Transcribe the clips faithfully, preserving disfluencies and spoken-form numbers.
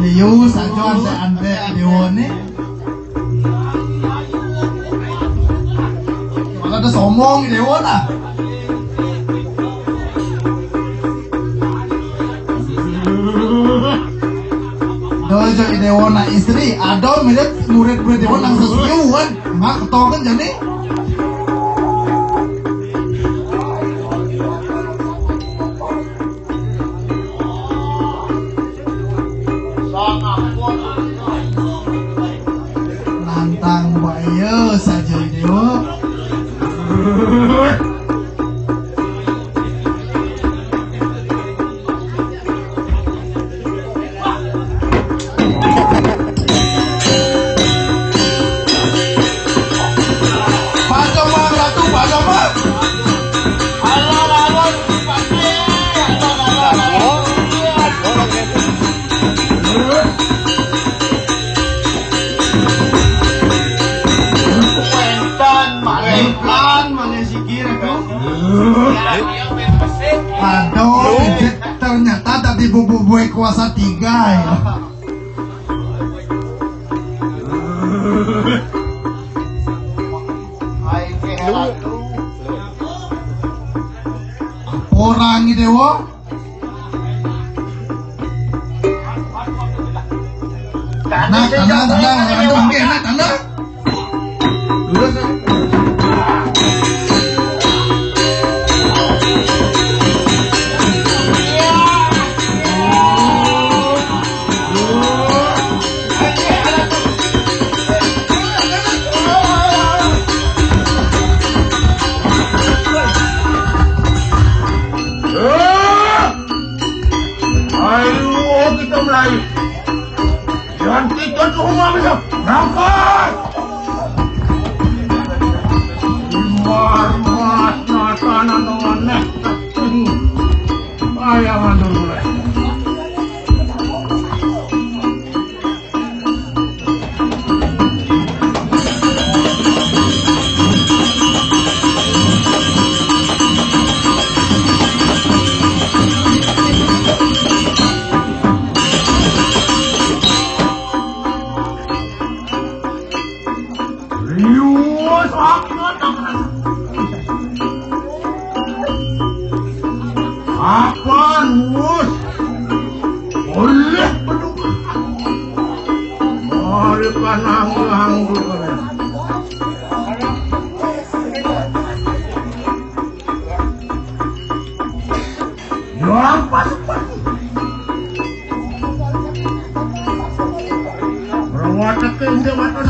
Liu saja ande-ande dewa ni. Malah ada somong dewa lah. Dojo dewa na istri, ada mirip murid-murid dewa nang sesiuan. Mak ketoken jani. Nantang wae saja dewa. Pagamang Ratu, pagamang. Alon-alon, Bupati. Alon-alon, alon-alon. Wénten malih, malih sikil, Ratu. Aduh, ternyata tadi bubu-bubu kuasa tiga ya. Orang ini dewa. Tanah, tanah, tanah, tanah, tanah. Ayo kita mulai. Yan kita ke rumah bisa berangkat. Imbar mas nasa nanongan neh. Ayo mandul mulai. Rius akan akan mus oleh penuh. Mari panang anggur. Yang paling-paling. Rawatake inggih matur.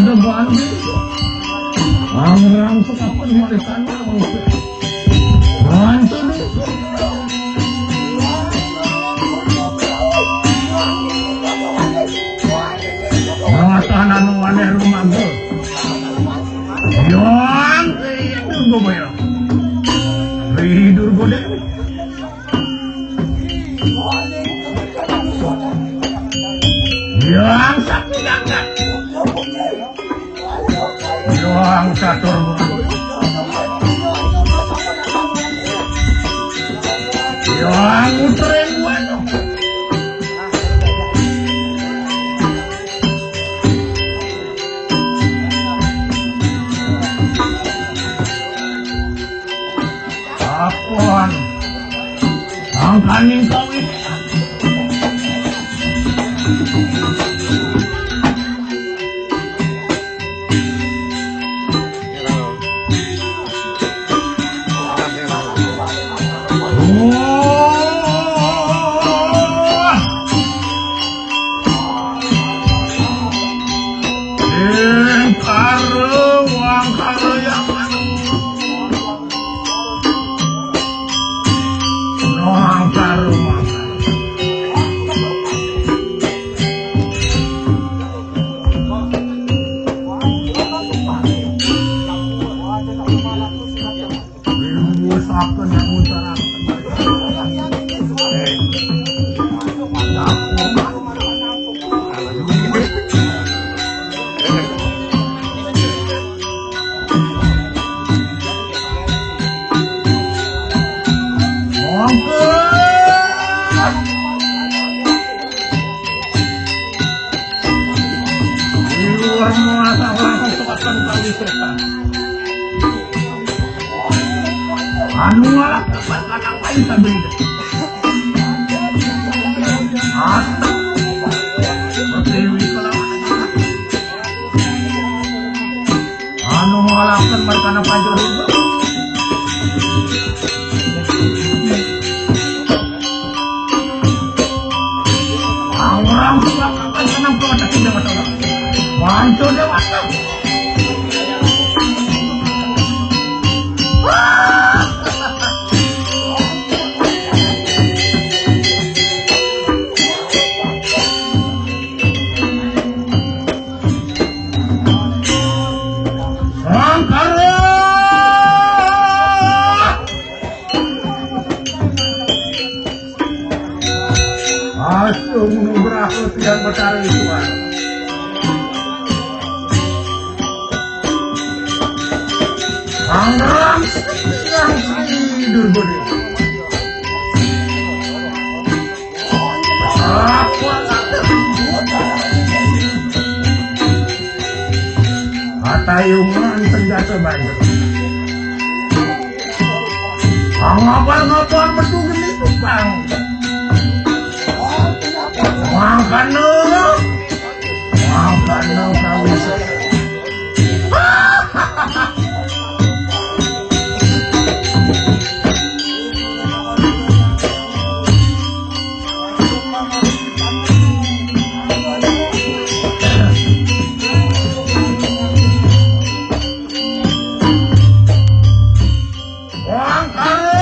Depan. Angrang sekapen malikan. Bantu. Matan anu aneh rumah gue. Yang itu gue bayar. Tidur gue deh. Yang satu yang Yang catur. Yang muterin waduh. Apaan? Angkaning kawin. Di luar muasa orang sesuatu kali setan. Anu malah dapat kadang lain sambil Astaga. Pertiwi kelawan. Anu mengalahkan mereka anak pancur itu. Orang suka makan senang kalau tak tidak masalah. Pancur dia makan. Asung nugrah usian Betara Isuan. Pangerang yang tidur budi. Apa kata? Atayungan senjata banyak. Ngapal-ngapal metu geni tukang. Makan lu. Makan lu kawin. Wong kalah.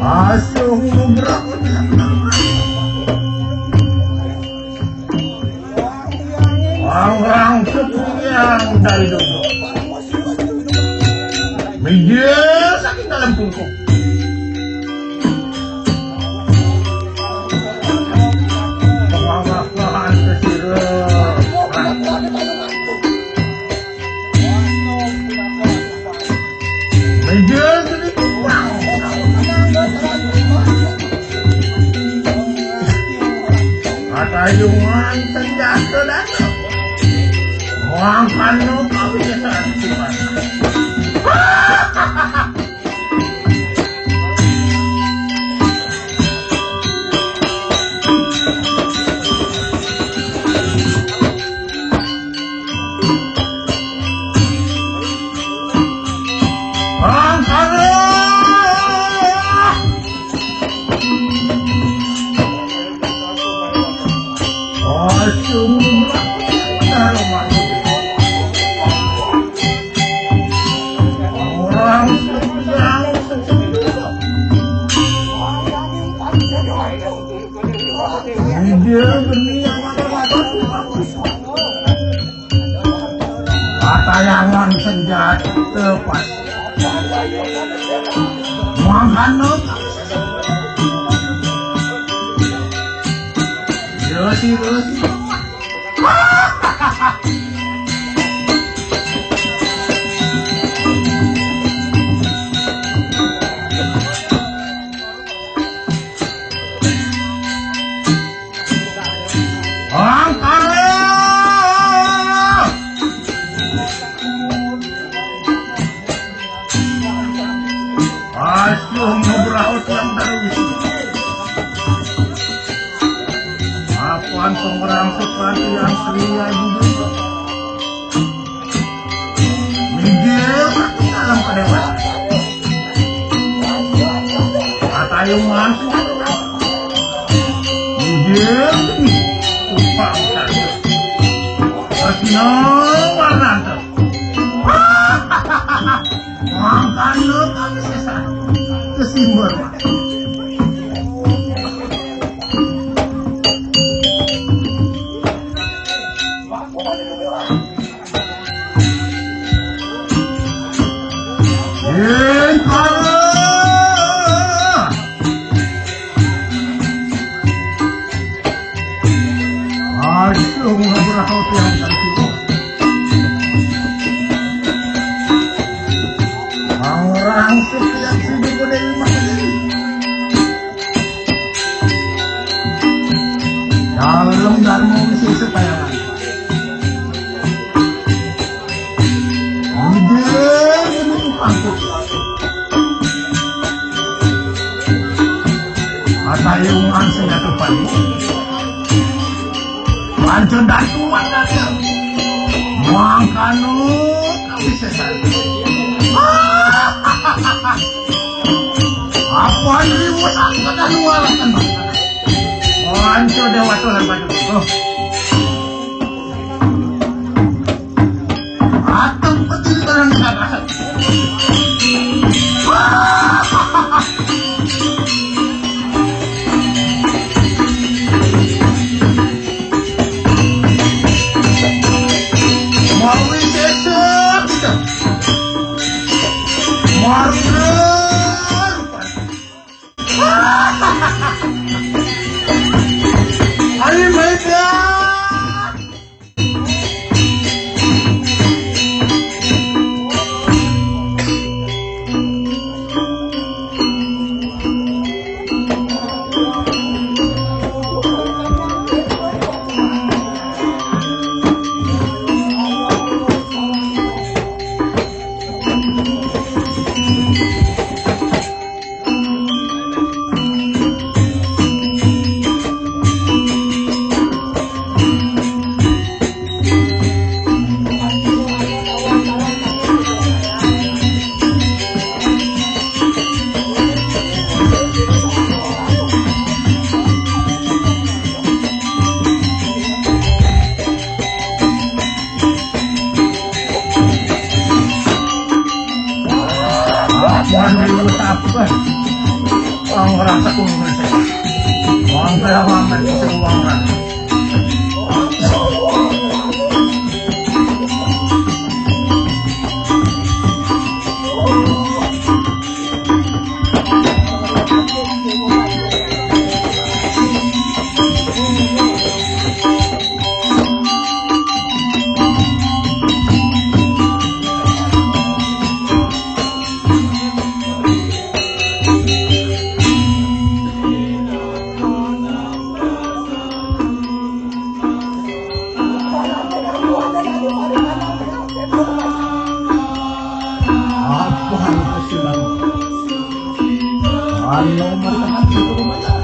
Asuh mubrah. Wong rangkep yang dari dulu. Meja saking dalam pungkuk. Pengawasan ke sira. Meja seni kurang. Atayungan senjata datang. Wong kanu kawisan. Ide geni yang ada-ada. Katayangan senjata pas. Mangkana. Terus, terus. Angkara! Asuh ngebraut yang terus. Apan pengerang seperti yang seria juga. Minggir dalam kedewasaan. Kata yang mampu. Minggir. Upah utang. Terus no warna. Makan lo kami sesat. Kesimbur. Yen para. Aduh, murah-murah kopi yang cantik. Orang-orang setiap sini pada lima kali. Dalam dharma wisesa tayangan. Ide ini pangkut. Atayungan senjata paling. Panco datuan daya. Mangkano kawisesan. Apa riwes aku kedah luarakan. Panco dewata lan panco. Oh. Ateng peti di tangan sana. Mau sesek kita. Marga. Ayo, baiklah. Wah, ini apa? Wah, ngerasa tuh, ngerasa. Wah, kayak mamet, itu uang kan. Apa hal kasihan? Anu mereka itu rumahnya.